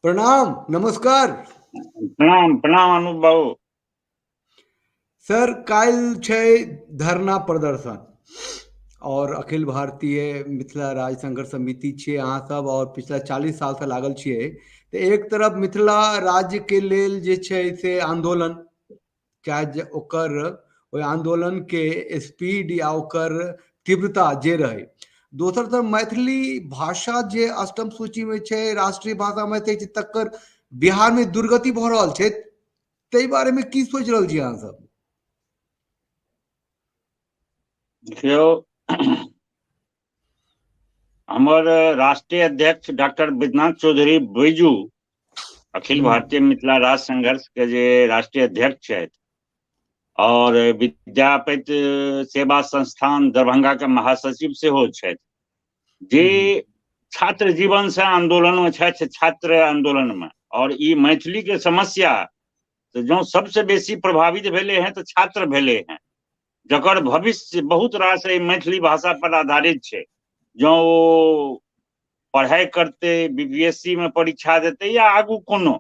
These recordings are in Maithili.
प्रणाम, नमस्कार। प्रणाम प्रणाम अनूप बाबू। सर, काल्हि छै धरना प्रदर्शन और अखिल भारतीय मिथिला राज्य संघर्ष समिति छियै अहाँ सब और पिछला 40 साल से लागल छियै। तऽ एक तरफ मिथिला राज्य के लेल जे छै से आंदोलन, चाहे जे ओकर ओहि आंदोलन के स्पीड या ओकर तीव्रता जे रहै, दोसर तरफ मैथिली भाषा जे अष्टम सूची में छै, राष्ट्रीय भाषा में छै, तकर बिहार में दुर्गति भऽ रहल छै, ताहि बारे में की सोचि रहल छी अहाँ सब? देखियौ, हमर राष्ट्रीय अध्यक्ष डॉक्टर बैद्यनाथ चौधरी बैजू अखिल भारतीय मिथिला राज्य संघर्ष के जे राष्ट्रीय अध्यक्ष छथि और विद्यापति सेवा संस्थान दरभंगा के महासचिव सेहो छथि, जे छात्र जीवन से आंदोलन में छथि, छात्र आंदोलन में, और ई मैथिली के समस्या तऽ जँ सबसे बेसी प्रभावित भेलै हैं तऽ छात्र भेलै हैं, जकर भविष्य बहुत रास एहि मैथिली भाषा पर आधारित छै। जँ ओ पढ़ाइ करतै, बीपीएससी में परीक्षा देतै या आगू कोनो,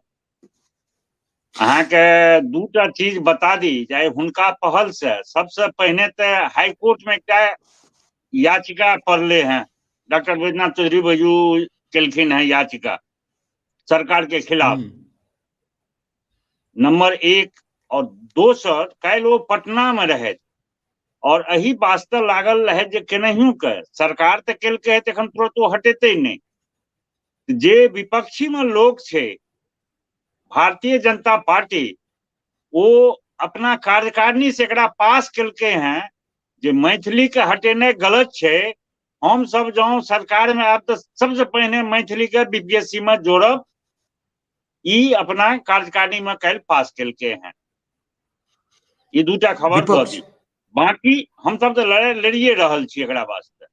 अहाँके दूटा चीज बता दी जे हुनका पहल से सबसे पहिने तऽ हाईकोर्ट में एकटा याचिका पड़ले हैं, डॉक्टर बैद्यनाथ चौधरी बैजू केलखिन हैं याचिका सरकार के खिलाफ, नंबर एक। और दोसर, काल्हि ओ पटना में रहथि और एहि वास्ते लागल रहे जे केनाहियो के सरकार तऽ केलकै है, तखन तुरंत ओ हटेतै नहि। जे विपक्षी में लोग छै, भारतीय जनता पार्टी, ओ अपना कार्यकारिणी से एकरा पास केलकै हैं जे मैथिली के हटेनाइ गलत छै, हम सब जँ सरकार में आयब तऽ सबसे पहिने मैथिली के बीपीएससी में जोड़ब, ई अपना कार्यकारिणी में काल्हि पास केलकै हैं। ई दूटा खबर दऽ दी, बाकी हम सब तऽ लड़ाइ लड़िए रहल छी एकरा वास्ते।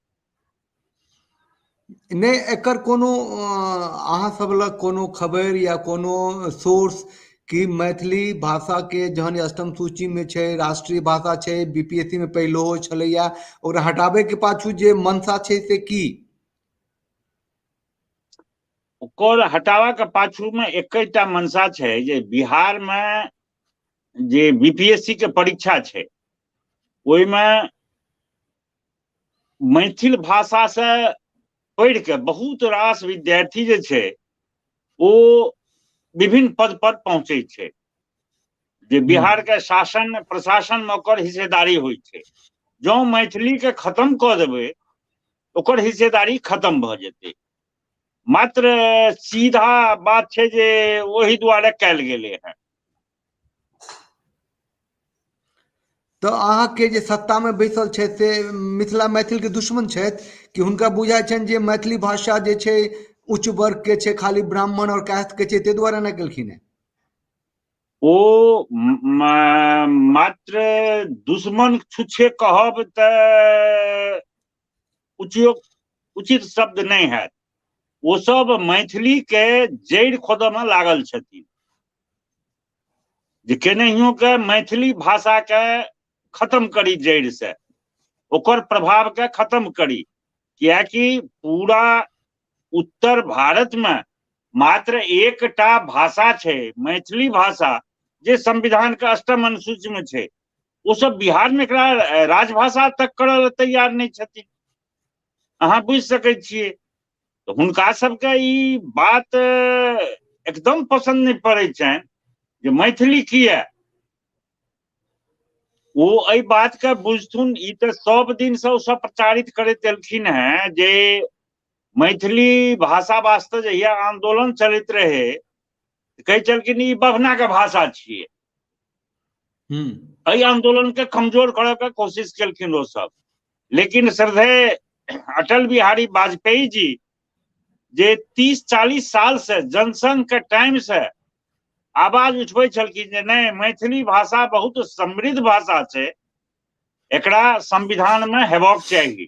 नहि, एकर कोनो अहाँ सब लग कोनो खबर या कोनो सोर्स कि मैथिली भाषा के जहन अष्टम सूची में छै, राष्ट्रीय भाषा छै, बीपीएससी में पहिलो छलैया, ओकरा हटाबे के पाछू जे मनसा छै से की? ओकर हटाबा के पाछू में एकेटा मनसा छै जे बिहार में जे बीपीएससी के परीक्षा छै ओहिमे मैथिल भाषा से पढ़ि के बहुत रास विद्यार्थी जे छै ओ विभिन्न पद पर पहुँचै छै, जे बिहार के शासन प्रशासन में ओकर हिस्सेदारी होइ छै। जँ मैथिली के खत्म कऽ देबै ओकर हिस्सेदारी खत्म भऽ जेतै। मात्र सीधा बात छै जे ओहि दुआरे कयल गेलै हेँ। तऽ अहाँके जे सत्तामे बैसल छथि से मिथिला मैथिलके दुश्मन छथि कि हुनका बुझाइ छनि जे मैथिली भाषा जे छै उच्च वर्गके छै, खाली ब्राह्मण आओर कायस्थके छै, ताहि दुआरे एना केलखिन हेँ? ओ मात्र दुश्मन छुच्छे कहब तऽ उचित शब्द नहि हैत। ओ सब मैथिली के जड़ि खोदऽ मे लागल छथिन जे केनाहियो के मैथिली भाषा के खत्म करी जड़ि से, ओकर प्रभाव के खत्म करी, कियाकि पूरा उत्तर भारत में मात्र एकटा भाषा छै मैथिली भाषा, जे संविधान के अष्टम अनुसूची में छै। ओ सब बिहार में एकरा राजभाषा तक करऽ लए तैयार नहि छथिन, अहाँ बुझि सकै छियै। तऽ हुनका सबके ई बात एकदम पसन्द नहि पड़ै छनि जे मैथिली किया। ओ एहि बात के बुझथुन, ई तऽ सब दिन से ओ सब प्रचारित करैत एलखिन हेँ जे मैथिली भाषा वास्ते जहिया आंदोलन चलैत रहे कहै छलखिन ई बभना के भाषा छियै। एहि आंदोलन के कमजोर करऽ के कोशिश केलखिन ओ सब। लेकिन श्रद्धेय अटल बिहारी वाजपेयी जी जे 30-40 साल से जनसंघ के टाइम से आवाज उठबै छलखिन जे नहि, मैथिली भाषा बहुत समृद्ध भाषा छै, एकरा संविधान में हेबाक चाही,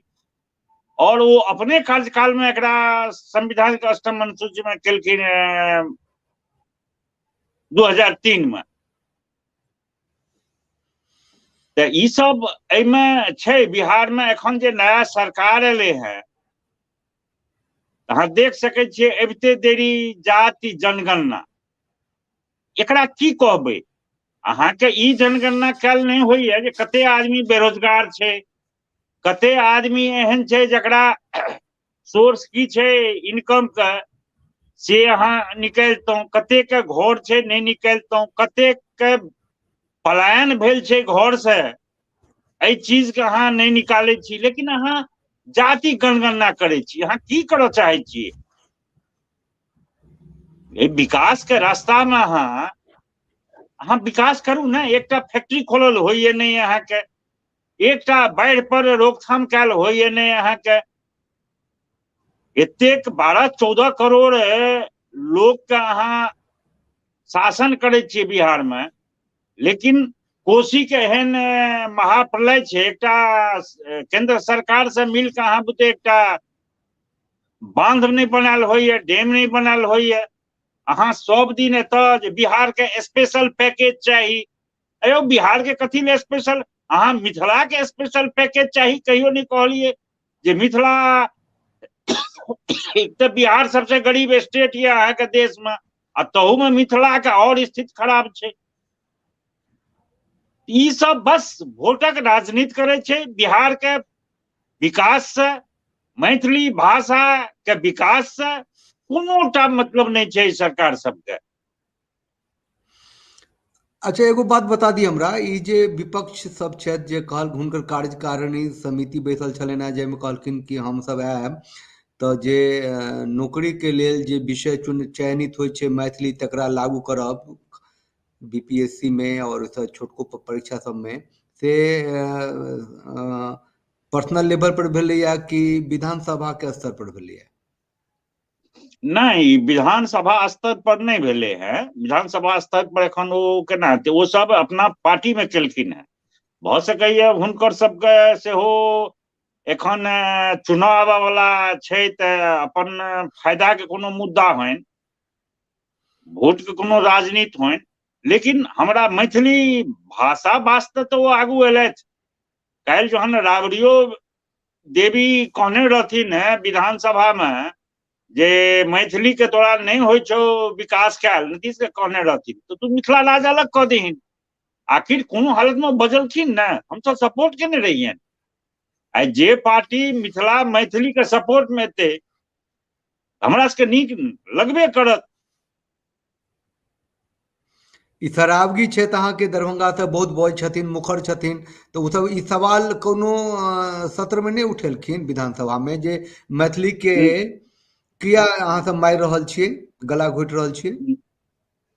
और वो अपने कार्यकाल में एकरा संविधान के अष्टम अनुसूची में केलखिन 2003 में। तऽ ई सब एहिमे छै। बिहार में एखन जे नया सरकार एलै हेँ अहाँ देख सकै छियै अबिते देरी जाति जनगणना, एकरा की कहबै? अहाँके ई जनगणना कयल नहि होइया जे कते आदमी बेरोजगार छै, कते आदमी एहन छै जकरा सोर्स की छै इनकम के, से अहाँ निकालितहुँ, कते के घर छै नहि निकालितहुँ, कते के पलायन भेल छै घर से, एहि चीज के अहाँ नहि निकालै छी, लेकिन अहाँ जाति जनगणना करै छी। अहाँ की करऽ चाहै छियै? एहि विकास के रास्ता मे अहाँ अहाँ विकास करू ने। एकटा फैक्ट्री खोलल होइए नहि अहाँके, एकटा बाढ़ि पर रोकथाम कयल होइए नहि अहाँके। एतेक 12-14 करोड़ लोक के अहाँ शासन करै छियै बिहार मे, लेकिन कोसी के एहन महाप्रलय छै, एकटा केंद्र सरकार से मिल के अहाँ बुते एकटा बांध नहि बनायल होइए, डैम नहि बनायल होइए। अहाँ सब दिन एतऽ जे बिहार के स्पेशल पैकेज चाही, अयो बिहार के कथी ले स्पेशल? अहाँ मिथिला के स्पेशल पैकेज चाही कहियो नहि कहलियै जे मिथिला एक तऽ बिहार सबसे गरीब स्टेट यऽ अहाँके देश मे, आ तहू मे मिथिला के और स्थिति खराब छै। ई सब बस वोटक राजनीति करै छै। बिहार के विकास से, मैथिली भाषा के विकास से कोनो टा मतलब नहि छै सरकार सबके। अच्छा, एगो बात बता दी हमरा, ई जे विपक्ष सब छथि जे कहल हुनकर कार्यकारिणी समिति बैसल छलनि हेँ, जाहिमे कहलखिन कि हमसब आयब तऽ जे नौकरी के लेल जे विषय चयनित होइ छै मैथिली तकरा लागू करब बीपीएससी में और ओहिसँ छोटको परीक्षा सबमे, से पर्सनल लेवल पर भेलैया कि विधानसभा के स्तर पर भेलैया? नहि, विधानसभा स्तर पर नहि भेलै है। विधानसभा स्तर पर एखन ओ केना हेतै? ओ सब अपना पार्टी मे केलखिन हेँ। भऽ सकैया हुनकर सबके सेहो एखन चुनाव आबऽ वाला छै तऽ अपन फायदा के कोनो मुद्दा होइन, वोट के कोनो राजनीति होइन, लेकिन हमरा मैथिली भाषा वास्ते तऽ ओ आगू एलथि। काल्हि जहन राबड़ियो देवी कहने रहथिन हे विधानसभा मे जे मैथिली के तोरा नहि होइ छौ विकास कयल, नीतीश के कहने रहथिन, तऽ तू मिथिला राज अलग कऽ दहीन। आखिर कोनो हालत मे बजलखिन ने, हमसब सपोर्ट केने रहियनि। आइ जे पार्टी मिथिला मैथिली के सपोर्ट मे एतै हमरा सबके नीक लगबे करत। ई सरावगी छथि अहाँके दरभंगा से बहुत बजै छथिन, मुखर छथिन, तऽ ओ सब ई सवाल कोनो सत्र मे नहि उठेलखिन विधानसभा मे जे मैथिली के किया अहाँ सब मारि रहल छियै, गला घोटि रहल छियै?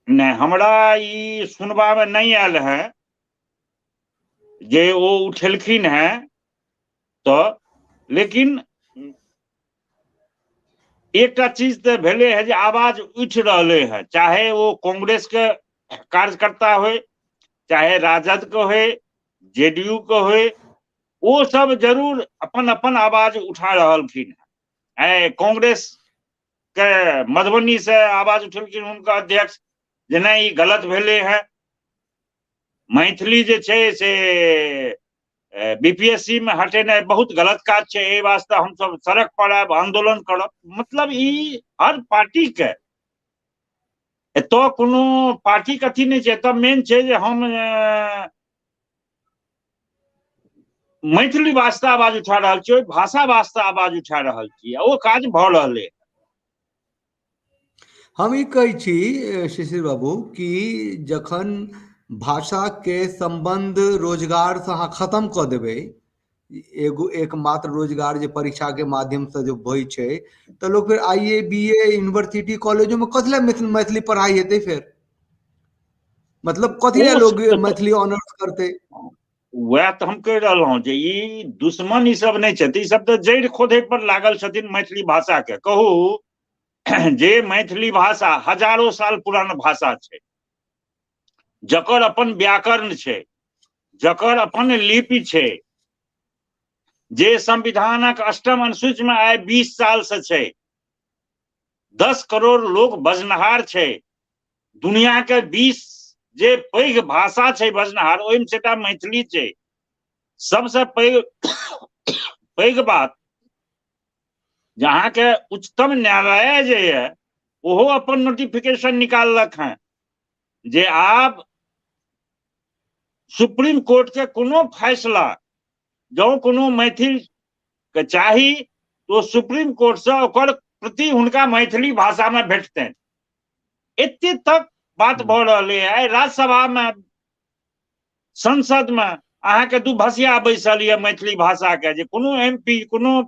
नहि, हमरा ई सुनबा मे नहि आयल है जे ओ उठेलखिन है तऽ, लेकिन एकटा चीज तऽ भेलै है जे आवाज उठि रहलै है, चाहे ओ कांग्रेस के कार्यकर्ता होय, चाहे राजद के होय, जेडीयू के होय, ओ सब जरूर अपन अपन आवाज उठा रहलखिन है। कांग्रेस के मधुबनी से आवाज उठेलखिन हुनका अध्यक्ष जे नहि ई गलत भेलै है, मैथिली जे छै से बीपीएससी में हटेनाइ बहुत गलत काज छै, एहि वास्ते हमसब सड़क पर आयब, आंदोलन करब। मतलब ई हर पार्टी के, एतऽ कोनो पार्टी के अथी नहि छै, एतऽ मेन छै जे हम मैथिली वास्ते आवाज उठा रहल छी, ओहि भाषा वास्ते आवाज उठा रहल छी, ओ काज भऽ रहलै। हम ई कहै छी शिशिर बाबू कि जखन भाषा के संबंध रोजगार से अहाँ खत्म कऽ देबै, एगो एकमात्र रोजगार जे परीक्षा के माध्यम से जो होइ छै, तऽ लोक फेर I A B A university कॉलेजो में कथी लए मैथिली पढ़ाई हेतै फेर? मतलब कथी लए लोग मैथिली ऑनर्स करतै? वएह तऽ हम कहि रहलहुँ जे ई दुश्मन ई सब नहि छथि, ई सब तऽ जड़ि खोधै पर लागल छथिन मैथिली भाषा के। कहू जे मैथिली भाषा हजारो साल पुरान भाषा छै, जकर अपन व्याकरण छै, जकर अपन लिपि छै, जे संविधानक अष्टम अनुसूची में आइ 20 साल से छै, 10 करोड़ लोग बजनहार छै, दुनिया के 20 जे पैघ भाषा छै बजनहार, ओहिमे से एकटा मैथिली छै। सबसे पैघ बात जे अहाँके उच्चतम न्यायालय जे यऽ ओहो अपन नोटिफिकेशन निकाललक हँ जे आब सुप्रीम कोर्ट के कोनो फैसला जँ कोनो मैथिल के चाही तो सुप्रीम कोर्ट से ओकर प्रति हुनका मैथिली भाषा में भेटतनि। एते तक बात भऽ रहलै है। राज्यसभा में, संसद में अहाँके दू भसिया बैसल यऽ मैथिली भाषा के, जे कोनो एम पी, कोनो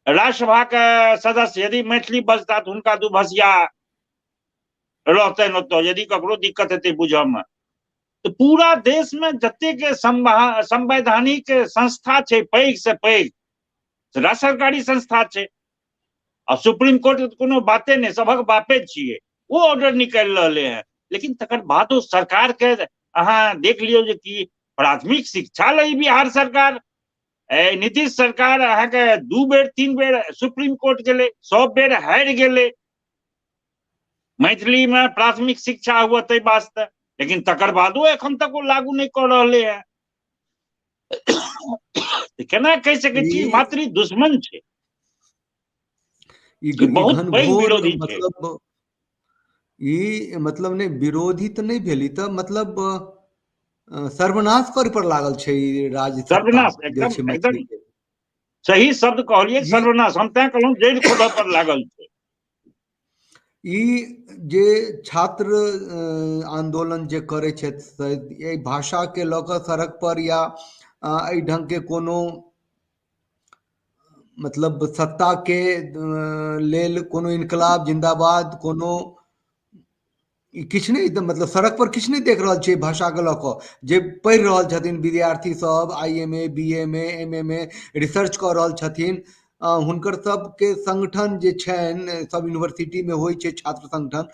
राज्यसभा के सदस्य यदि मैथिली बजता तऽ हुनका दू भसिया रहतनि ओतऽ, यदि ककरो दिक्कत हेतै बुझऽ में। तऽ पूरा देश में जतेक संवैधानिक संस्था छै, पैघ से पैघ राज्य सरकारी संस्था छै, आ सुप्रीम कोर्ट के कोनो बाते नहि, सभक बापे छियै, ओ ऑर्डर निकालि रहलै हँ। लेकिन तकर बादो सरकार के अहाँ देख लियौ जे कि प्राथमिक शिक्षा लए बिहार सरकार, नीतीश सरकार अहाँके 2 बेर 3 बेर सुप्रीम कोर्ट गेलै, सब बेर हारि गेलै मैथिली में प्राथमिक शिक्षा हुआ ताहि वास्ते, लेकिन तकर बादो एखन तक ओ लागू नहि कऽ रहलै हँ। केना कहि सकै छी मातृ दुश्मन छै? ई बहुत पैघ विरोधी छै। मतलब ई मतलब नहि विरोधी तऽ नहि भेल, ई तऽ मतलब सर्वनाश करे पर लागल छै ई राज्य सर्वनाश, एकदम एकदम सही शब्द कहलियै, सर्वनाश। हम तैं कहलहुँ जड़ि खोदऽ पर लागल छै। ई जे छात्र आंदोलन जे करै छथि एहि भाषा के लऽ कऽ सड़क पर या एहि ढंग के कोनो मतलब सत्ता के लेल कोनो इनकलाब जिंदाबाद कोनो किछु नहि, मतलब सड़क पर किछु नहि देख रहल छियै भाषा के लऽ कऽ। जे पढ़ि रहल छथिन विद्यार्थी सब I M A, B M A, M M A research कऽ रहल छथिन, हुनकर सबके संगठन जे छनि सब यूनिवर्सिटी में होइ छै छात्र संगठन,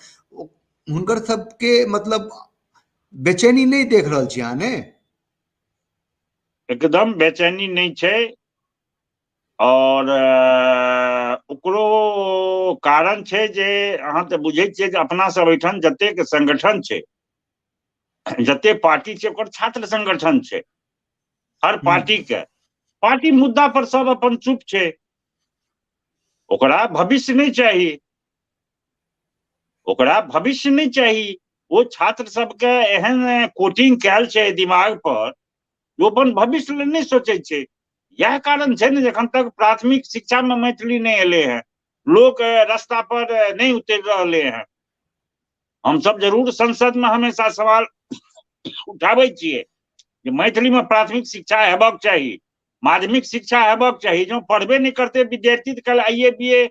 हुनकर सबके मतलब बेचैनी नहि देख रहल छी अहाँ? ने एकदम बेचैनी नहि छै। और ओकरो कारण छै जे अहाँ तऽ बुझै छियै जे अपना सब एहिठाम जतेक संगठन छै, जते पार्टी छै, ओकर छात्र संगठन छै। हर पार्टी के पार्टी मुद्दा पर सब अपन चुप छै। ओकरा भविष्य नहि चाही, ओकरा भविष्य नहि चाही। ओ छात्र सबके एहन कोटिंग कयल छै दिमाग पर, ओ अपन भविष्य लेल नहि सोचै छै। इएह कारण छै ने जखन तक प्राथमिक शिक्षा में मैथिली नहि एलै हैं, लोक रास्ता पर नहि उतरि रहले हैं। हम सब जरूर संसद में हमेशा सवाल उठाबै छियै जे मैथिली में प्राथमिक शिक्षा हेबाक चाही, माध्यमिक शिक्षा हेबाक चाही। जँ पढ़बे नहि करतै विद्यार्थी तऽ काल्हि आई ए बी ए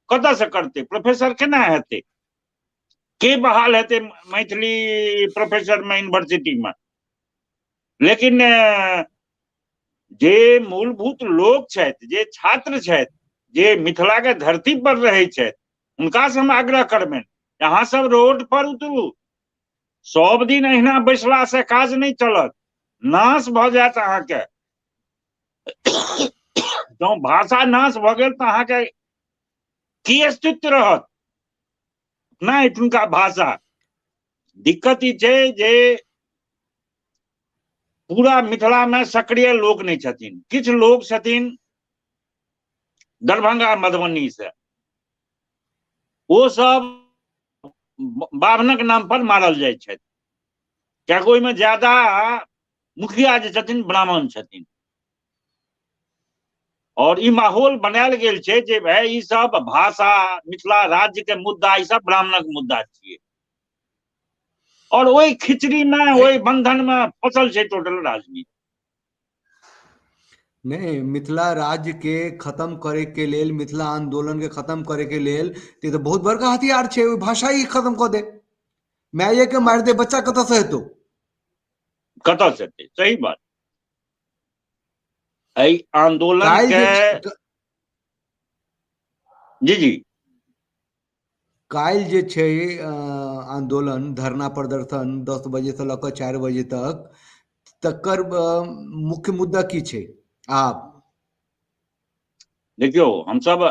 कतऽ से करतै, प्रोफेसर केना हेतै, के बहाल हेतै मैथिली प्रोफेसर में यूनिवर्सिटी में? लेकिन जे मूलभूत लोक छथि, जे छात्र छथि, जे मिथिला के धरती पर रहै छथि, हुनका से हम आग्रह करबनि अहाँ सब रोड पर उतरू। सब दिन अहिना बैसला से काज नहि चलत, नाश भऽ जायत अहाँके। जँ भाषा नाश भऽ गेल तऽ अहाँके की अस्तित्व रहत? अपना एहिठुनका भाषा। दिक्कत ई छै जे पूरा मिथिला में सक्रिय लोक नहि छथिन। किछु लोक छथिन दरभंगा मधुबनी से, ओ सब बाभनक नाम पर मारल जाइ छथि, कियाकि ओहिमे ज्यादा मुखिया जे छथिन ब्राह्मण छथिन। और ई माहौल बनायल गेल छै जे भाई ई सब भाषा, मिथिला राज्य के मुद्दा, ई सब ब्राह्मणक मुद्दा छियै। और ओहि खिचड़ी में, ओहि बंधन में फसल छै टोटल राजनीति। नहीं, मिथिला राज्य के खत्म करे के लेल, मिथिला आंदोलन के खत्म करे के लेल ते तो बहुत बड़का हथियार छै। ओहि भाषा ही खत्म कऽ दे, माये के मारि दे, बच्चा कतऽ से हेतौ? कतऽ से हेतै? सही बात। एहि आंदोलन के जी जी काल्हि जे छै आंदोलन, धरना प्रदर्शन 10 बजे से लऽ कऽ 4 बजे तक, तकर मुख्य मुद्दा की छै? आप देखियौ, हमसब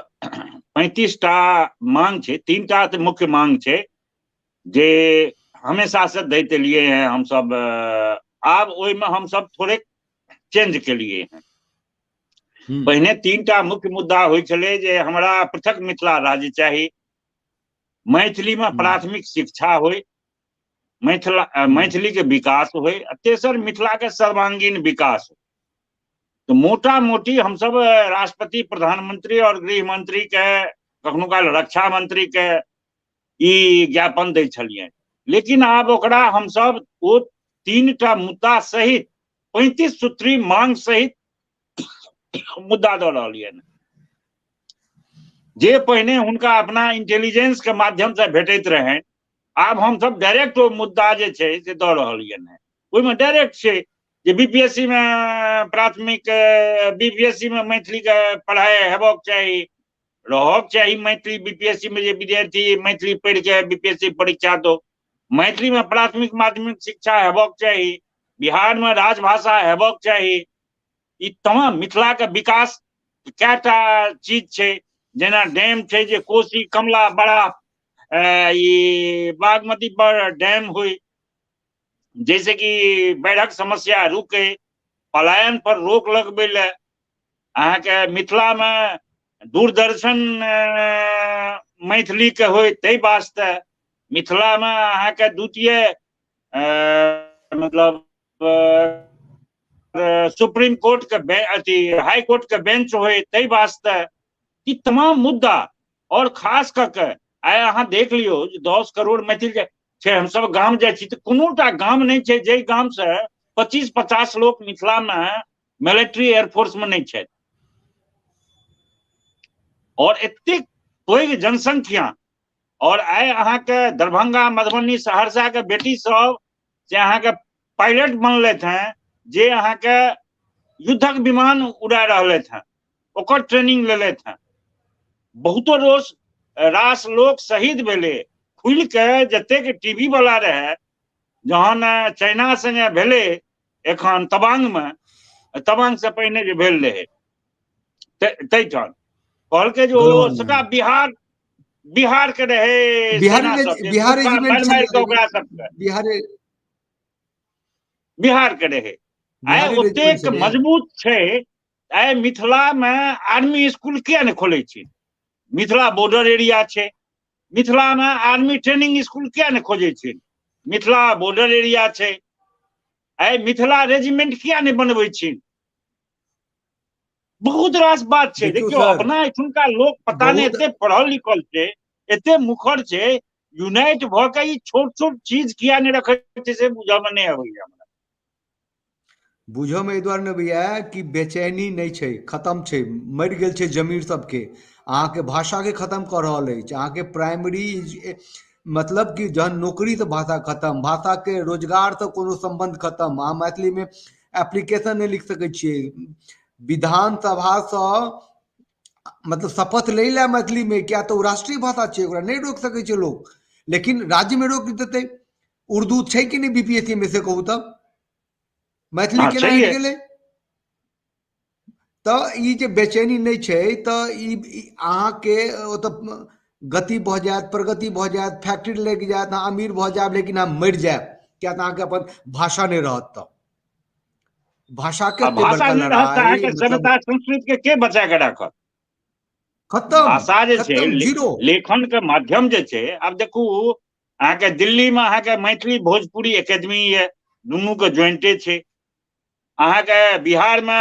35 टा मांग छै, 3 टा तऽ मुख्य मांग छै जे हमेशा से दैत एलियै हैं हमसब। आब ओहिमे हमसब थोड़े चेंज केलिए हैं। पहिने 3टा मुख्य मुद्दा होइ छलै जे हमरा पृथक मिथिला राज्य चाही, मैथिली में प्राथमिक शिक्षा होइ, मिथिला मैथिली के विकास होइ, आ तेसर मिथिला के सर्वांगीण विकास। तऽ मोटा मोटी हमसब राष्ट्रपति, प्रधानमंत्री और गृह मंत्री के, कखनो काल रक्षा मंत्री के ई ज्ञापन दै छलियनि। लेकिन आब ओकरा हमसब ओ 3टा मुद्दा सहित 35 सूत्री मांग सहित मुद्दा दऽ रहलियनि। जे पहिने हुनका अपना इंटेलिजेंस के माध्यम से भेटैत रहनि, आब हमसब डायरेक्ट ओ मुद्दा जे छै से दऽ रहलियनि हेँ। ओहिमे डायरेक्ट छै जे बीपीएससी मे प्राथमिक, बीपीएससी मे मैथिली के पढ़ाइ हेबाक चाही, रहक चाही मैथिली। बीपीएससी में जे विद्यार्थी मैथिली पढ़ि के बीपीएससी परीक्षा दो, मैथिली में प्राथमिक माध्यमिक शिक्षा हेबाक चाही, बिहार में राजभाषा हेबाक चाही। ई तमाम मिथिला के विकास कएटा चीज छै, जेना डैम छै जे कोसी कमला बड़ा ई बागमती पर डैम होइ, जैसे कि बाढ़िक समस्या रुके, पलायन पर रोक लगबै लए अहाँके मिथिला मे दूरदर्शन मैथिली के होइ, ताहि वास्ते मिथिला मे अहाँके द्वितीय मतलब सुप्रीम कोर्ट के अथी हाई कोर्ट के बेंच होइ, ताहि वास्ते ई तमाम मुद्दा। और खास कऽ के आइ अहाँ देख लियौ जे 10 करोड़ मैथिल छै। हमसब गाम जाइ छी तऽ कोनो टा गाम नहि छै जाहि गाम से 25-50 लोक मिथिला मे मिलिट्री एयरफोर्स में नहीं छथि। और एतेक पैघ जनसंख्या, और आइ अहाँके दरभंगा, मधुबनी, सहरसा के बेटी सब से अहाँके पायलट बनलथि हेँ, जे अहाँके युद्धक विमान उड़ा रहलथि हेँ, ओकर ट्रेनिंग लेलथि हेँ। बहुतो रोज रास लोक शहीद भेलै। खुलि के जतेक टीवी वाला रहै, जहन चाइना संगे भेलै एखन तवांग में, तवांग से पहिने जे भेल रहै ताहिठाम कहलकै जे ओ सबटा बिहार बिहार के रहे, बिहार बिहार मारि के ओकरा सबके बिहार बिहार के रहे। आइ ओतेक मजबूत छै। आइ मिथिला मे आर्मी स्कूल किया नहि खोलै छै? मिथिला बॉर्डर एरिया छै, मिथिला मे आर्मी ट्रेनिंग स्कूल किया नहि खोजै छै? मिथिला बॉर्डर एरिया छै। आइ मिथिला रेजिमेंट किया नहि बनबै छै? बहुत रास बात छै। देखियौ अपना एठुनका लोक पता नहि एते पढ़ल लिखल छै, एते मुखर छै, यूनाइट भऽ के ई छोट छोट चीज किया नहि रखै छै से बुझऽ मे नहि अबैया हमरा। बुझऽ मे एहि दुआरे नहि अबैया कि बेचैनी नहि छै, खत्म छै, मरि गेल छै जमीर सबके। अहाँके भाषाके खत्म कऽ रहल अछि। अहाँके प्राइमरी मतलब कि जहन नौकरी तऽ भाषा खत्म, भाषाके रोजगारसँ कोनो सम्बन्ध खत्म। अहाँ मैथिलीमे एप्लीकेशन नहि लिख सकै छियै। विधानसभासँ मतलब शपथ लै लए मैथिलीमे, किया तऽ ओ राष्ट्रीय भाषा छै, ओकरा नहि रोकि सकै छै लोक, लेकिन राज्यमे रोकि देतै। उर्दू छै कि नहि बीपीएससी मे से कहू तऽ? मैथिली केना हटि गेलै? तऽ ई जे बेचैनी नहि छै तऽ ई अहाँके ओतऽ गति भऽ जायत, प्रगति भऽ जायत, फैक्ट्री लागि जायत, अहाँ अमीर भऽ जायब, लेकिन अहाँ मरि जायब, किया तऽ अहाँके अपन भाषा नहि रहत। तऽ भाषा के भाषा नहि रहत तऽ अहाँके सभ्यता संस्कृत के के बचा के राखत? खत्म। भाषा जे छै जीरो। लेखन के माध्यम जे छै, आब देखू अहाँके दिल्ली मे अहाँके मैथिली भोजपुरी एकेडमी यऽ, दुनू के ज्वाइंटे छै। अहाँके बिहार मे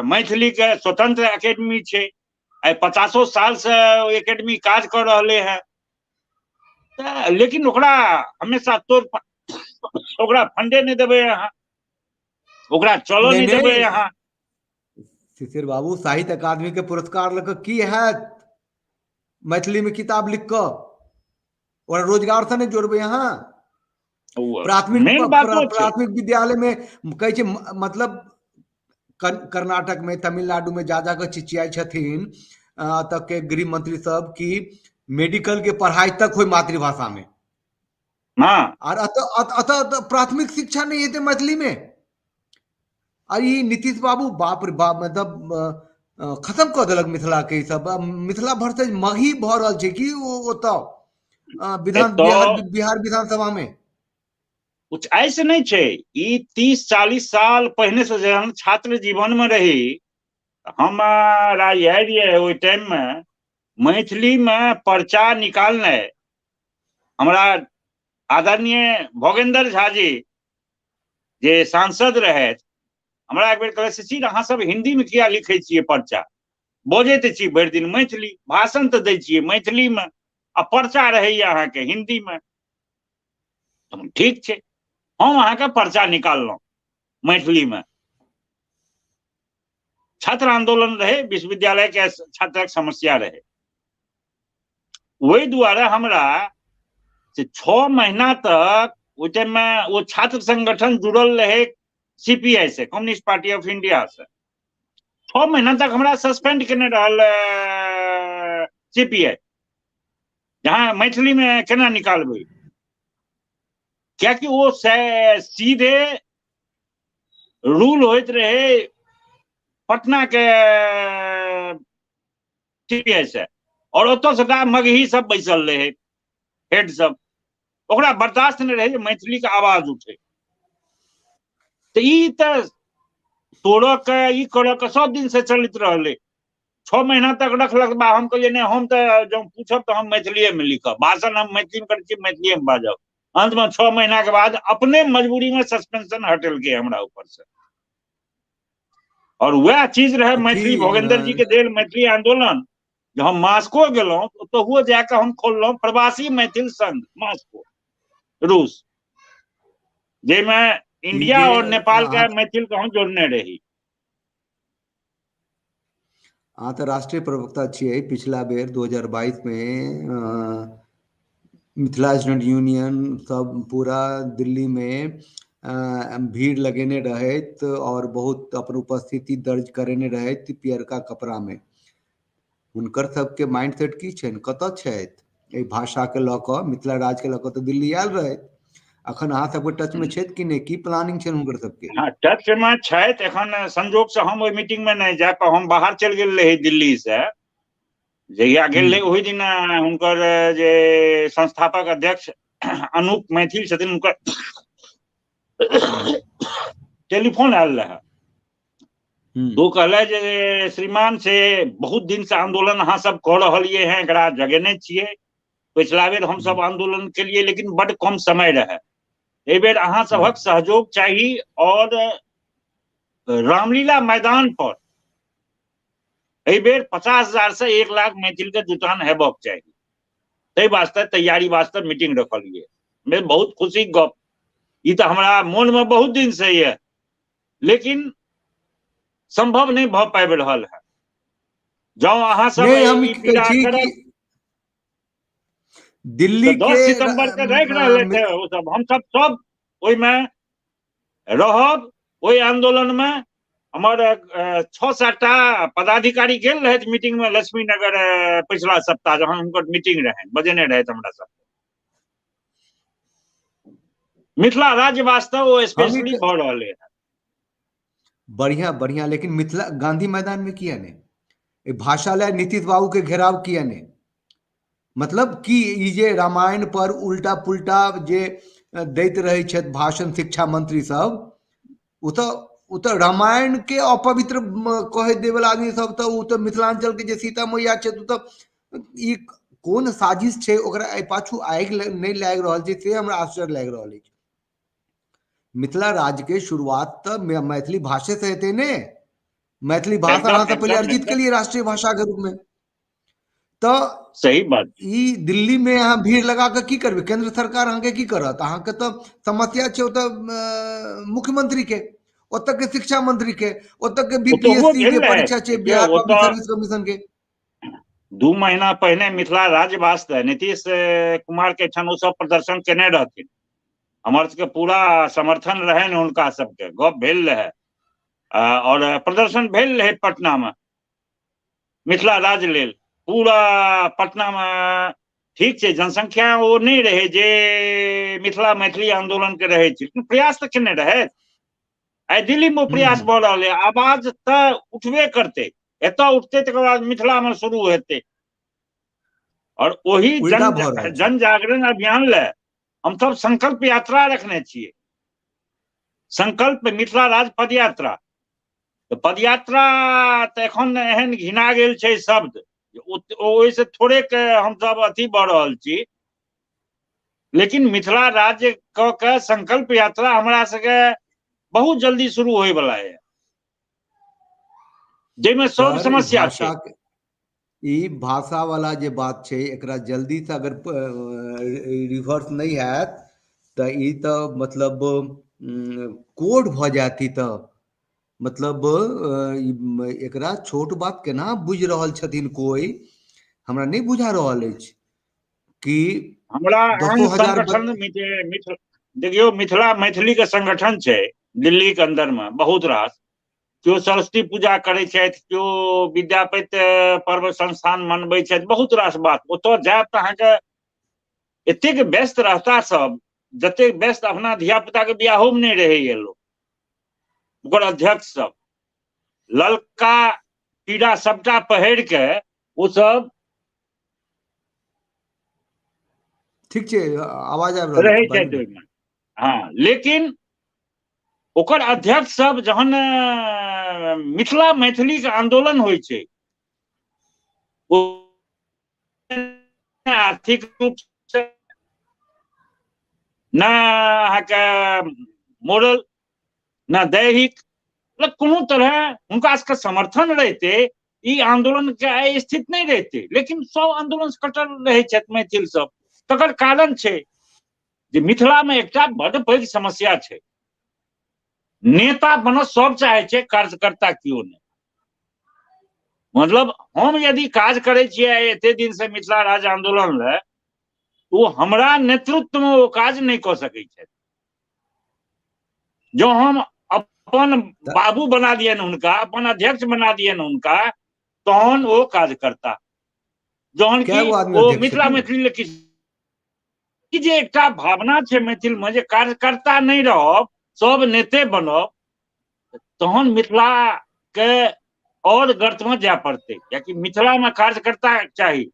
मैथिली के स्वतंत्र एकेडमी छै, आइ 50 साल से एकेडमी काज कऽ रहले है, लेकिन ओकरा हमेशा तोड़, ओकरा फंडे नहि देबै अहाँ, ओकरा चलऽ नहि देबै अहाँ। शिशिर बाबू, साहित्य अकादमी के पुरस्कार लऽ कऽ की हैत? मैथिली में किताब लिख कऽ ओकरा रोजगार से नहि जोड़बै अहाँ? प्राथमिक प्राथमिक विद्यालय में कहै छै, मतलब कर्नाटक में, तमिलनाडु में जा जा कऽ चिचियाइ छथिन तक के गृह मंत्री सब कि मेडिकल के पढ़ाई तक होय मातृभाषा में। हाँ। आर अतः प्राथमिक शिक्षा नहीं हेतै मैथिली में। आ ई नीतीश बाबू बाप रे बाप, मतलब खत्म कऽ देलक मिथिला के। ई सब मिथिला भर से मही भऽ रहल छै कि ओतऽ विधान बिहार विधानसभा में कुछ ऐसे नहि छै। ई 30-40 साल पहिने से जहन छात्र जीवन में रही हमरा याद ये ओहि टाइम में मैथिली में पर्चा निकालनाइ हमरा आदरणीय भोगेंद्र झा जी जे सांसद रहथि, हमरा एक बेर कहलथि, शिशिर अहाँ सब हिंदी में किया लिखै छियै पर्चा, बजै तऽ छी भरि दिन मैथिली, भाषण तऽ दै छियै मैथिली में आ पर्चा रहैया अहाँके हिंदी में। ठीक छै, हम अहाँके पर्चा निकाललहुँ मैथिली में। छात्र आंदोलन रहे, विश्वविद्यालय के छात्रक समस्या रहे, ओहि दुआरे हमरा से 6 महीना तक ओहि टाइम में वो छात्र संगठन जुड़ल रहे सीपीआई से, कम्युनिस्ट पार्टी ऑफ इंडिया से। 6 महीना तक हमरा सस्पेंड केने रहल सीपीआई, जहाँ मैथिली में केना निकालबै, कियाकि वो सीधे रूल होइत रहे पटना के सीपीआई से, और ओतऽ सबटा मगही सब बैसल रहे हेड सब, ओकरा बर्दाश्त नहि रहे जे मैथिली के आवाज उठे। तऽ ई तऽ तोड़ऽ के ई करऽ के सब दिन से चलैत रहलै। 6 महीना तक रखलक बा, हम कहलियै नहि, हम तऽ जँ पूछब तऽ हम मैथिलीए मे लिखब, भाषण हम मैथिली मे करै छी, मैथिलीए मे बाजब। अंत में 6 महीना के बाद अपने मजबूरी में सस्पेंशन हटेलकै हमरा ऊपर से। और वएह चीज रहे मैथिली, भोगेंद्र जी के देल मैथिली आंदोलन। जब हम मास्को गेलहुँ ओतहुओ जाके हम खोललहुँ प्रवासी मैथिल संघ मास्को रूस, जाहिमे इंडिया और नेपाल के मैथिल के हम जोड़ने रही। अहाँ तऽ राष्ट्रीय प्रवक्ता छियै। पिछला बेर 2022 में मिथिला स्टूडेंट यूनियन सब पूरा दिल्ली में भीड़ लगेने रहैत और बहुत अपन उपस्थिति दर्ज करेने रहैत पियरका कपड़ा में। हुनकर सबके माइंड सेट की छनि, कतऽ छथि एहि भाषा के लऽ कऽ, मिथिला राज्य के लऽ कऽ तऽ दिल्ली आयल रहैत, अखन अहाँ सबके टच में छथि कि नहि, की प्लानिंग छनि हुनकर सबके? हाँ, टच में छथि। एखन संजोग से हम ओहि मीटिंग में नहि जाय पाब, हम बाहर चलि गेल रही दिल्ली से। जहिया गेल रही ओहि दिन हुनकर जे संस्थापक अध्यक्ष अनूप मैथिल छथिन, हुनकर टेलीफोन आयल रहे। तो कहले जे श्रीमान से बहुत दिन से आंदोलन अहाँ सब कऽ रहलियै हैं, एकरा जगेने छियै। पिछला बेर हम सब आंदोलन केलियै लेकिन बड कम समय रहे, एहि बेर अहाँ सबहक सहयोग चाही। और रामलीला मैदान पर एहि बेर 50,000 से 1 लाख मैथिल के जुटान हेबाक चाही, ताहि वास्ते तैयारी वास्ते मीटिंग रखलियै। मे बहुत खुशी गप, ई तऽ हमरा मोन में बहुत दिन से ये, लेकिन संभव नहीं भऽ पाबि रहल है। जँ अहाँ सब नहीं, हम ई पीड़ा छी करब कि दिल्ली तऽ 10 के सितंबर के राखि रहल थे ओ सब, हम सब सब ओहिमे रहब। ओहि आंदोलन में हमर 6-7 टा पदाधिकारी गेल रहथि मीटिंग में लक्ष्मी नगर पिछला सप्ताह जहन हुनकर मीटिंग रहनि, बजेने रहथि हमरा सब। मिथिला राज्य वास्ते ओ स्पेशली भऽ रहल है। बढ़िया बढ़िया, लेकिन मिथिला गांधी मैदान में किया नहीं, ए भाषा ले नीतीश बाबू के घेराव किया नहीं? मतलब कि ई जे रामायण पर उल्टा पुल्टा जे दैत रहै छथि भाषण शिक्षा मंत्री सब, ओ तऽ रामायण के अपवित्र कहै देवला आदमी सब, तऽ ओ तऽ मिथिलांचल के जे सीता मैया छथि, ओ तऽ ई कोन साजिश छै ओकरा एहि पाछू आगि नहि लागि रहल छै, से हमरा आश्चर्य लागि रहल अछि। मिथिला राज्य के शुरुआत तऽ मैथिली भाषे से हेतै ने, मैथिली भाषा अहाँ सब पहिले अर्जित केलियै राष्ट्रीय भाषा के रूप में, तऽ सही बात। ई दिल्ली में अहाँ भीड़ लगा कऽ की करबै, केंद्र सरकार अहाँके की करत? अहाँके तऽ समस्या छै ओतऽ मुख्यमंत्री के, ओतऽ के शिक्षा मंत्री के, ओतऽ के बीपीएससी के परीक्षा छै, बिहार पब्लिक सर्विस कमीशन के। 2 महीना पहिने मिथिला राज्य वास्ते नीतीश कुमार के एहिठाम ओ सब प्रदर्शन केने रहथिन, हमर सबके पूरा समर्थन रहनि हुनका सबके, गप भेल रहै और प्रदर्शन भेल रहै पटना में मिथिला राज्य लेल। पूरा पटना में ठीक छै जनसंख्या ओ नहि रहै जे मिथिला मैथिली आंदोलन के रहै छै, लेकिन प्रयास तऽ केने रहै। आइ दिल्ली में प्रयास भऽ रहल है, आवाज तऽ उठबे करतै, एतऽ उठतै तकर बाद मिथिला में शुरू हेतै। और ओही जन जागरण अभियान ले हम सब संकल्प यात्रा रखने छियै, संकल्प मिथिला राज्य पद यात्रा। तऽ पदयात्रा तऽ एखन एहन घिना गेल छै शब्द, ओहिसँ थोड़ेक हमसभ अथी भऽ रहल छी, लेकिन मिथिला राज्य कऽ के संकल्प यात्रा हमरा सबके बहुत जल्दी शुरू होयवला है, जाहिमे सब समस्या छै। ई भाषा वाला जे बात छै एकरा जल्दी से अगर रिवर्स नहि हैत तऽ ई तऽ मतलब कोड भऽ जायत। ई तऽ मतलब एकरा छोट बात केना बुझि रहल छथिन कोइ, हमरा नहि बुझा रहल अछि कि हमरा दसो हजार संगठन देखियौ, मिथिला मैथिली के संगठन छै दिल्ली के अंदर में बहुत रास, केओ सरस्वती पूजा करै छथि, केओ विद्यापति पर्व संस्थान मनबै छथि, बहुत रास बात। ओतऽ जायब तऽ अहाँके एतेक व्यस्त रहता सब, जतेक व्यस्त अपना धिया पुता के बियाहो में नहि रहैया लोक। ओकर अध्यक्ष सब ललका पीरा सबटा पहिर के ओ सब ठीक छै, आवाज आबि रहल रहै छथि ओहिमे। हँ, लेकिन ओकर अध्यक्ष सब जहन मिथिला मैथिली के आंदोलन होइ छै, ओ आर्थिक रूप से न अहाँके मोरल न दैहिक, मतलब कोनो तरह हुनका सबके समर्थन रहिते ई आंदोलन के आइ स्थित नहि रहिते, लेकिन सब आंदोलन से कटल रहै छथि मैथिल सब। तकर कारण छै जे मिथिला में एकटा बड्ड पैघ समस्या छै, नेता बनत सब चाहे छै, कार्यकर्ता केओ नहि। मतलब हम यदि काज करै छियै एते दिन से मिथिला राज्य आंदोलन लए, ओ हमरा नेतृत्व में ओ काज नहि कऽ सकै छथि। जो हम अपन बाबू बना दियनि हुनका, अपन अध्यक्ष बना दियनि हुनका, तहन ओ काज करता। जहन कि ओ मिथिला मैथिली लए किछु जे एकटा भावना छै मैथिल में जे कार्यकर्ता नहि रहब, सब नेते बनब, तहन मिथिला के और गर्त में जाय पड़तै। कियाकि मिथिला में कार्यकर्ता चाही,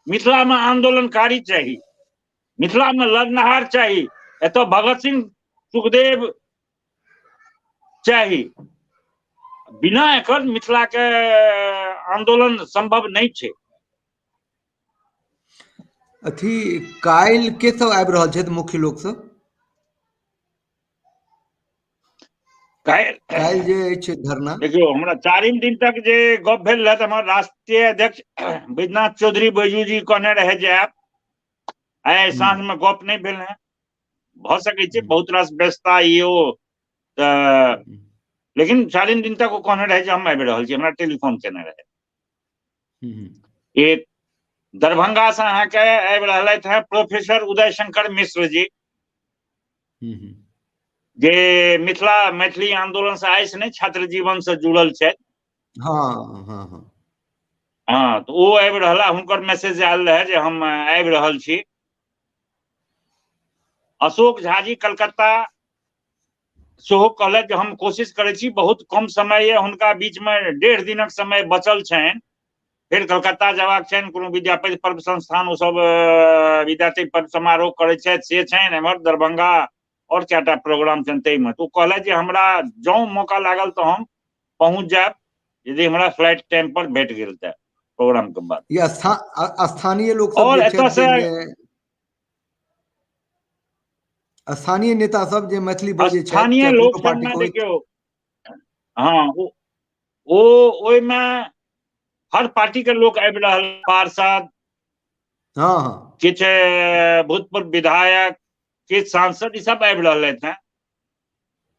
मिथिला में आंदोलनकारी चाही, मिथिला में लड़नहार चाही, एतऽ भगत सिंह सुखदेव चाही। बिना एकर मिथिला के आंदोलन संभव नहि छै। अथी काल्हि के सब आबि रहल छथि मुख्य लोक सब? काल्हि जे अछि धरना, देखियौ हमरा चारिम दिन तक जे गप भेल रहै तऽ हमर राष्ट्रीय अध्यक्ष बैद्यनाथ चौधरी बैजू जी कहने रहे जे आयब। आइ साँझ में गप नहि भेल है, भऽ सकै छै बहुत रास व्यस्तता ई ओ, तऽ लेकिन चारिम दिन तक ओ कहने रहे जे हम आबि रहल छी, हमरा टेलीफोन केने रहे। एक दरभंगा से अहाँके आबि रहलथि हैं प्रोफेसर उदय शंकर मिश्र जी, जे मिथिला मैथिली आंदोलन से आइ से नहि छात्र जीवन से जुड़ल छथि। हाँ हाँ हाँ हाँ, तऽ ओ आबि रहला, हुनकर मैसेज आयल रहै जे हम आबि रहल छी। अशोक झा जी कलकत्ता सेहो कहलथि जे हम कोशिश करै छी, बहुत कम समय यऽ हुनका बीच में 1.5 दिनक समय बचल छनि, फेर कलकत्ता जयबाक छनि, कोनो विद्यापति पर्व संस्थान ओ सब विद्यापति पर्व समारोह करै छथि से छनि, एम्हर दरभंगा और 4टा प्रोग्राम छनि ताहिमे। तऽ ओ कहलथि जे हमरा जँ मौका लागल तऽ हम पहुँच जायब, यदि हमरा फ्लाइट टाइम पर भेट गेल तऽ प्रोग्राम के बाद। ये स्थानीय लोक सब और जे एतऽ छथि से स्थानीय नेता सब जे मैथिली बजै छथि, स्थानीय लोक कोनो पार्टी सबमे के देखियौ, हाँ, ओ ओहिमे हर पार्टी के लोक आबि रहल, पार्षद, हाँ, हाँ। किछु भूतपूर्व विधायक, किछु सांसद, ई सब आबि रहल हैं।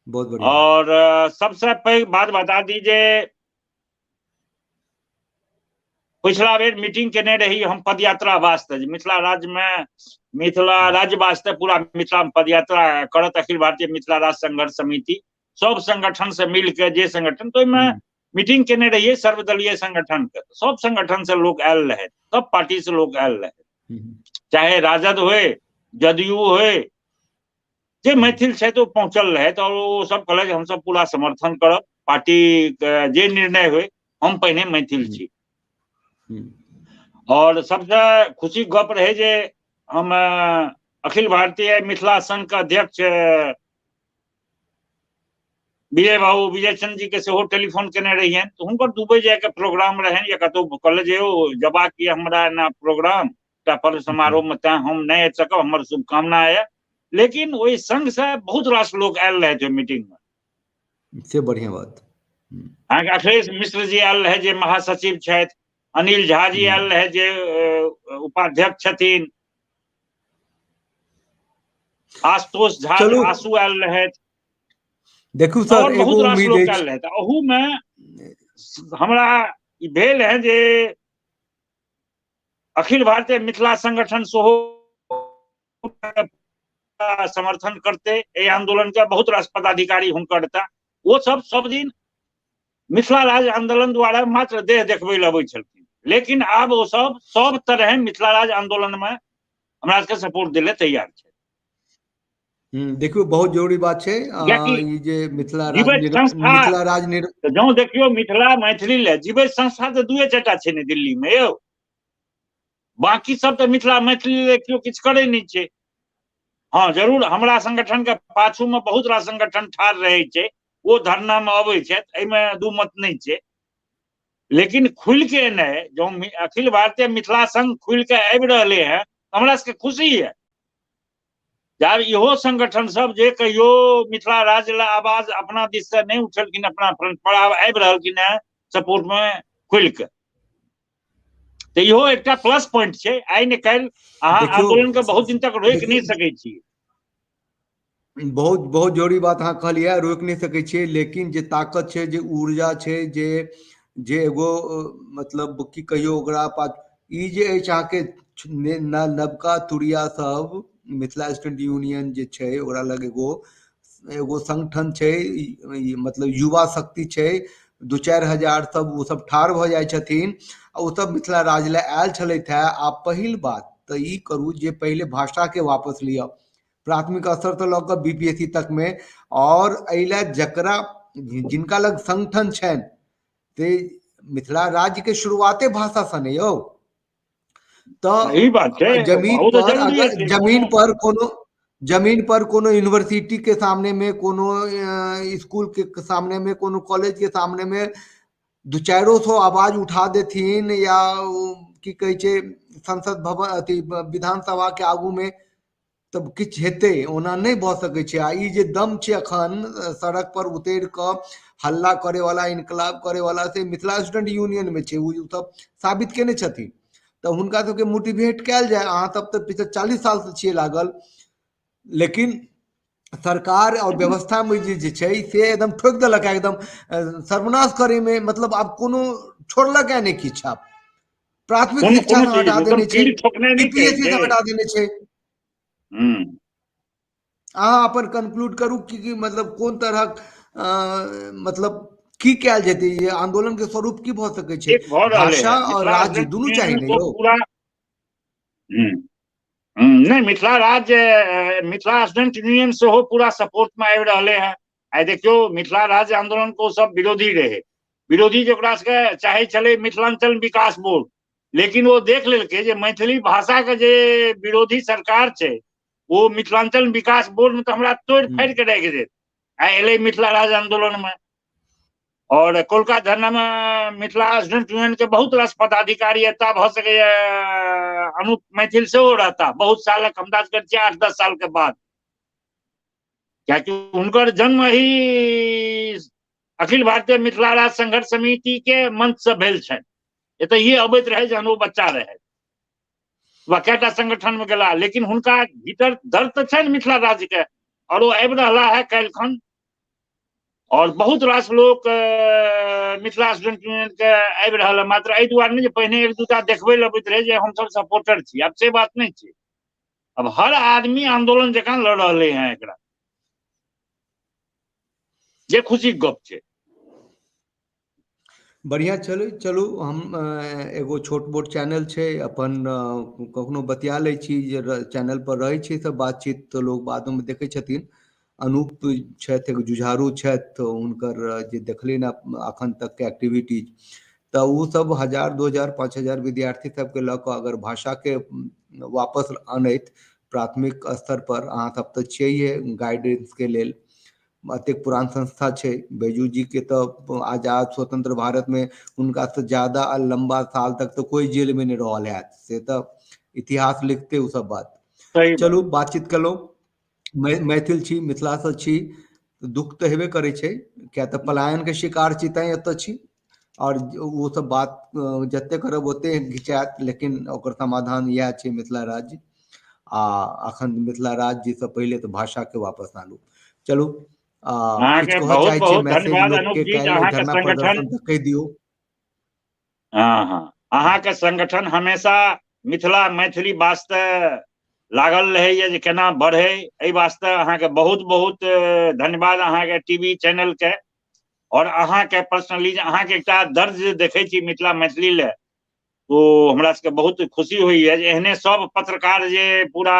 बहुत बढ़िया। और सबसे पैघ बात बता दी जे पिछला बेर मीटिंग केने रही हम पदयात्रा वास्ते, जे मिथिला राज्य में मिथिला राज्य वास्ते पूरा मिथिला में पदयात्रा करत अखिल भारतीय मिथिला राज्य संघर्ष समिति, सब संगठन से मिल के जे संगठन, तो ओहिमे मीटिंग केने रहिए सर्वदलीय संगठन के, सब संगठन से लोग आयल रहे, सब पार्टी से लोग आयल रहे, चाहे राजद होए जदयू होए, जे मैथिल छथि ओ पहुंचल रहे। तो ओ सब कहलक जे हमसब पूरा समर्थन करब, पार्टी के जे निर्णय होए, हम पहिने मैथिल छी। और सबसे खुशी गप रहे जे हम अखिल भारतीय मिथिला संघ के अध्यक्ष विजय बाबू विजय चंद जी के सेहो टेलीफोन केने रहियनि, तऽ हुनकर दुबई जायके प्रोग्राम रहनि या कतहु कहले जे यौ जबाक यऽ हमरा एना प्रोग्राम एकटा पर्व समारोह मे, तैं हम नहि आबि सकब, हमर शुभकामना यऽ। लेकिन ओहि संघ से बहुत रास लोक आयल रहथि ओहि मीटिंग मे। से बढ़िया बात। अहाँके अखिलेश मिश्र जी आयल रहै जे महासचिव छथि, अनिल झा जी आयल रहै जे उपाध्यक्ष छथिन, आशुतोष झा आशु आयल रहथि। देखू सर, बहुत रास लोक आयल रहथि। अहू मे हमरा ई भेल है जे अखिल भारतीय मिथिला संगठन सेहो समर्थन करते एहि आंदोलन के, बहुत रास पदाधिकारी हुनकर एता, ओ सब सब दिन मिथिला राज्य आंदोलन द्वारा मात्र देह देखबै लए अबै छलखिन, लेकिन आब ओ सब सब तरह मिथिला राज्य आंदोलन में हमरा सबके सपोर्ट दै लए तैयार छै। देखियौ बहुत जरूरी बात छै ई जे मिथिला मिथिला राज जँ देखियौ मिथिला मैथिली लए जीवैत संस्था तऽ दुए चारिटा छै ने दिल्ली मे यौ, बाकी सब तऽ मिथिला मैथिली लए केओ किछु करै नहि छै। हँ जरूर हमरा संगठन के पाछू मे बहुत रास संगठन ठाढ़ रहै छै, ओ धरना मे अबै छथि, एहिमे दू मत नहि छै, लेकिन खुलि के एनाइ जँ अखिल भारतीय मिथिला संघ खुलि के आबि रहलै हँ हमरा सबके खुशी है। जब इहो संगठन सब जे कहियो मिथिला राज्य ला आवाज अपना दिस से नहीं उठेलखिन, अपना फ्रंट पर आब आबि रहलखिन हँ सपोर्ट में खुलि के, तऽ इहो एकटा प्लस पॉइंट छै। आइ ने काल्हि अहाँ आंदोलन के बहुत दिन तक रोकि नहि सकै छी। बहुत बहुत जरूरी बात अहाँ कहलियै, रोकि नहि सकै छियै, लेकिन जे ताकत छै, जे ऊर्जा छै, जे जे एगो मतलब की कहियौ ओकरा पास ई जे अछि अहाँके नवका तुरिया सब मिथिला स्टूडेंट यूनियन जे छै ओकरा लग एगो एगो संगठन छै, मतलब युवा शक्ति छै, 2-4 हजार सब ओ सब ठाढ़ भऽ जाइ छथिन आ ओ सब मिथिला राज्य लए आयल छलथि हेँ। आ पहिल बात तऽ ई करू जे पहिले भाषाके वापस लिअ प्राथमिक स्तर से लऽ कऽ बीपीएससी तक मे, और एहि लए जकरा जिनका लग संगठन छनि ते मिथिला राज्य के शुरुआते भाषा से ने यौ, तऽ बात छै। जमीन पर अगर जमीन पर कोनो जमीन पर कोनो यूनिवर्सिटी के सामने में, कोनो स्कूल के सामने में, कोनो कॉलेज के सामने में 200-400 आवाज उठा देथिन या की कहै छै संसद भवन अथी विधानसभा के आगू में, तब किछु हेतै, ओना नहि भऽ सकै छै। आ ई जे दम छै अखन सड़क पर उतरि कऽ हल्ला करे वाला, इनकलाब करे वाला, से मिथिला स्टूडेंट यूनियन में छै, ओ सब साबित केने छथिन। तऽ हुनका सबके मोटिवेट कयल जाय। अहाँ सब तऽ पिछला 40 साल से छियै लागल, लेकिन सरकार और व्यवस्था में जे छै से एकदम ठोकि देलक, एकदम सर्वनाश करे में, मतलब आब कोनो छोड़लक है नहि किछु। आब प्राथमिक शिक्षा से हटा देने छै, बीपीएससी से हटा देने छै। अहाँ अपन कंक्लूड करू कि मतलब कोन तरहक मतलब की कयल जेतै, ये आंदोलन के स्वरूप की भऽ सकै छै? भाषा और राज्य दुनू चाही ने यौ। नहि, मिथिला राज्य मिथिला स्टूडेंट यूनियन सेहो पूरा सपोर्ट में आबि रहले हैं। आइ देखियौ मिथिला राज्य आंदोलन को सब विरोधी रहे, विरोधी जे ओकरा सबके चाहे छलै मिथिलांचल विकास बोर्ड, लेकिन ओ देख लेलकै जे मैथिली भाषा के जे विरोधी सरकार छै ओ मिथिलांचल विकास बोर्ड में तऽ हमरा तोड़ि फाड़ि के राखि देत। आइ एलै मिथिला राज्य आंदोलन में और कोलका धरना में मिथिला स्टूडेंट यूनियन के बहुत रास पदाधिकारी एता, भऽ सकैए अनूप मैथिल सेहो रहता बहुत सालक, अंदाज करै छियै 8-10 साल के बाद, कियाकि हुनकर जन्म ही अखिल भारतीय मिथिला राज्य संघर्ष समिति के मंच से भेल छनि। एतहिए अबैत रहे जहन ओ बच्चा रहे, वा कएटा संगठन में गेला, लेकिन हुनका भीतर दर्द तऽ छनि मिथिला राज्य के, और ओ आबि रहला है काल्हिखन। और बहुत रास लोक मिथिला स्टूडेंट यूनियन के आबि रहल है, मात्र एहि दुआरे नहि जे पहिने 1-2 देखबै लए अबैत रहे जे हमसब सपोर्टर छी, आब से बात नहि छै। अब हर आदमी आंदोलन जकाँ लड़ रहले हैं एकरा, जे खुशी के गप छै। बढ़िया चलू चलू, हम एगो छोट मोट चैनल छै अपन, कखनो बतिया लै छी जे चैनल पर रहै छै सब बातचीत, तऽ लोग बादमे देखै छथिन। अनूप छथि, एगो जुझारू छथि, तऽ हुनकर जे देखलियनि अखन तक के एक्टिविटीज, तऽ ओ सब 1000, 2000, 5000 विद्यार्थी सबके लऽ कऽ अगर भाषाके वापस अनैत प्राथमिक स्तर पर, अहाँ सब तऽ छियै गाइडेंस के लेल, एतेक पुरान संस्था छै। बैजू जी के तऽ आजाद स्वतंत्र भारत में हुनका से ज्यादा आ लंबा साल तक तऽ कोई जेल में नहीं रहल हैत, से तऽ इतिहास लिखते ओ सब बात। चलू बातचीत केलहुँ, मैथिल छी, मिथिला से छी, दुख तऽ हेबे करै छै, किया तऽ पलायन के शिकार छी तैं एतऽ छी। और ओ सब बात जते करब ओते घिचायत, लेकिन ओकर समाधान इएह छै मिथिला राज्य। आ अखन मिथिला राज्य से पहिले तऽ भाषा के वापस आनू। चलू किछु कहऽ चाहै छियै मैसेज लोक के, काल्हि धरना प्रदर्शन तऽ कहि दियौ। हाँ हाँ, अहाँके संगठन हमेशा मिथिला मैथिली वास्ते लागल रहैए जे केना बढ़े, एहि वास्ते अहाँके बहुत बहुत धन्यवाद अहाँके टीवी चैनल के और अहाँके पर्सनली अहाँके एकटा दर्द जे देखै छी मिथिला मैथिली लए, तो हमरा सबके बहुत खुशी होइए जे एहने सब पत्रकार जे पूरा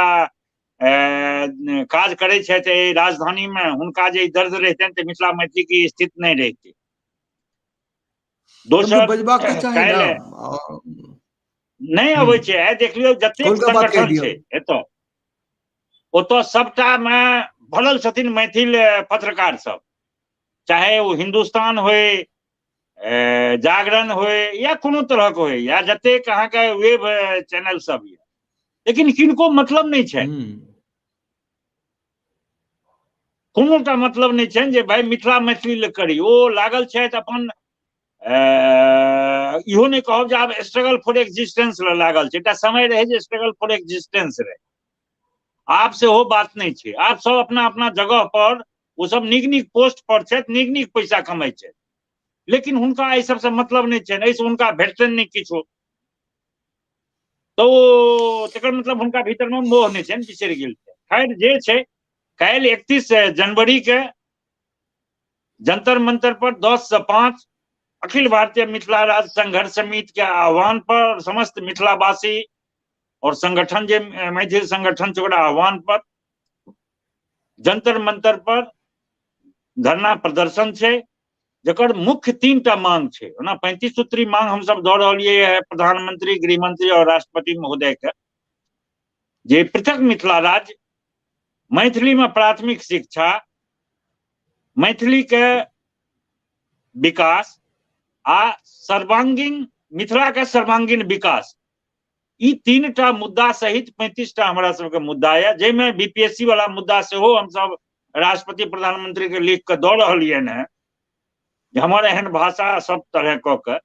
काज करै छथि एहि राजधानीमे, हुनका जे दर्द रहितनि तऽ मिथिला मैथिली के स्थिति नहि रहितै। दोसर बजबाक चाही ना, नहि अबै छै। आइ देख लियौ जतेक संगठन छै एतऽ ओतऽ सबटा मे भरल छथिन मैथिल पत्रकार सब, चाहे ओ हिन्दुस्तान होय, जागरण होय या कोनो तरहक होय, या जतेक अहाँके वेब चैनल सब यऽ, लेकिन किनको मतलब नहि छै, कोनो टा मतलब नहि छनि जे भाय मिथिला मैथिली लए करी। ओ लागल छथि अपन, इहो नहि कहब जे आब स्ट्रगल फॉर एक्जिस्टेंस लए लागल छै। एकटा समय रहै जे स्ट्रगल फॉर एक्जिस्टेंस रहै, आब सेहो बात नहि छै। आब सब अपना अपना जगह पर ओ सब नीक नीक पोस्ट पर छथि, नीक नीक पैसा कमाइ छथि, लेकिन हुनका एहि सबसँ मतलब नहि छनि, एहिसँ हुनका भेटतनि नहि किछो, तऽ ओ तकर मतलब हुनका भीतरमे मोह नहि छनि, बिसरि गेल छै। खैर जे छै, काल्हि 31 जनवरी के जंतर मंतर पर 10 से 5 अखिल भारतीय मिथिला राज्य संघर्ष समिति के आह्वान पर समस्त मिथिलावासी और संगठन जे मैथिल संगठन छै ओकरा आह्वान पर जंतर मंतर पर धरना प्रदर्शन छै, जकर मुख्य 3टा मांग छै। ओना 35 सूत्री मांग हमसब दऽ रहलियै है प्रधानमंत्री, गृहमंत्री और राष्ट्रपति महोदय के, जे पृथक मिथिला राज्य, मैथिली में प्राथमिक शिक्षा, मैथिली के विकास आ सर्वांगीण मिथिला के सर्वांगीण विकास, ई 3टा मुद्दा सहित 35टा हमरा सबके मुद्दा यऽ, जाहिमे बीपीएससी वाला मुद्दा सेहो हमसब राष्ट्रपति प्रधानमंत्री के लिख के दऽ रहलियनि हेँ जे हमर एहन भाषा सब तरह कऽ के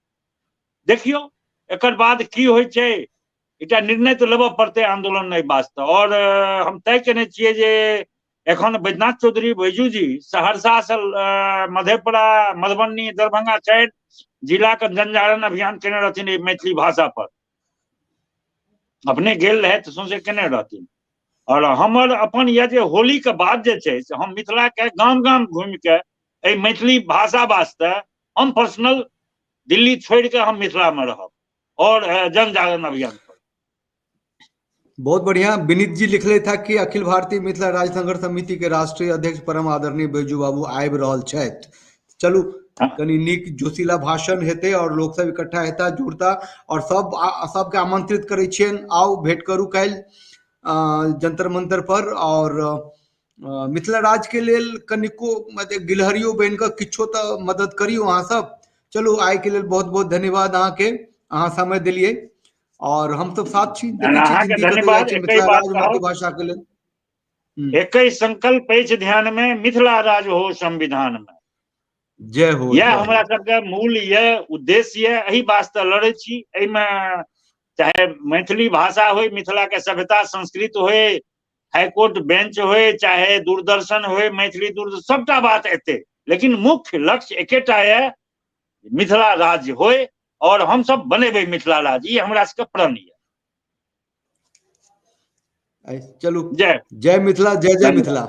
देखियौ एकर बाद की होइ छै। एकटा निर्णय तऽ लेबऽ पड़तै आंदोलन एहि वास्ते। और हम तय केने छियै जे एखन बैद्यनाथ चौधरी बैजू जी सहरसा से मधेपुरा, मधुबनी, दरभंगा 4 जिला के जनजागरण अभियान केने रहथिन मैथिली भाषा पर, अपने गेल रहे तऽ सौंसे केने रहथिन। और हमर अपन यह जे होली के बाद जे छै से हम मिथिला के गाम गाम घूमि के एहि मैथिली भाषा वास्ते हम पर्सनल दिल्ली छोड़ि के हम मिथिला में रहब और जन जागरण अभियान पर। बहुत बढ़िया। विनीत जी लिखले था कि अखिल भारतीय मिथिला राज्य संघर्ष समिति के राष्ट्रीय अध्यक्ष परम आदरणीय बैजू बाबू आबि रहल छथि। चलू कनी नीक जोशीला भाषण हेतै और लोक सब इकट्ठा हेता, जुड़ता और सब सबके आमंत्रित करै छियनि, आउ भेंट करू काल्हि जंतर मंतर पर। और मिथिला राज्य के लेल कनिको मतलब गिलहरियो बनि कऽ किछो तऽ मदद करियौ अहाँ सब। चलू आइ के लेल बहुत बहुत धन्यवाद अहाँके, अहाँ समय देलियै और हम सब साथ छी। देखै छी जिंदगी कतऽ जाइ छै मिथिला राज्य मातृभाषा के लेल। एक संकल्प अछि ध्यान में, मिथिला राज हो संविधान में। जय हो। यह हमरा सबके मूल यह उद्देश्य यह, एहि वास्ते लड़ै छी। एहिमे चाहे मैथिली भाषा होय, मिथिला के सभ्यता संस्कृत होय, हाईकोर्ट बेंच होय, चाहे दूरदर्शन होय, मैथिली दूरदर्शन, सबटा बात एते, लेकिन मुख्य लक्ष्य एकेटा यह, मिथिला राज्य होय और हम सब बनेबै मिथिला राज्य, ई हमरा सबके प्रण यऽ। चलू, जय जय मिथिला, जय जय मिथिला।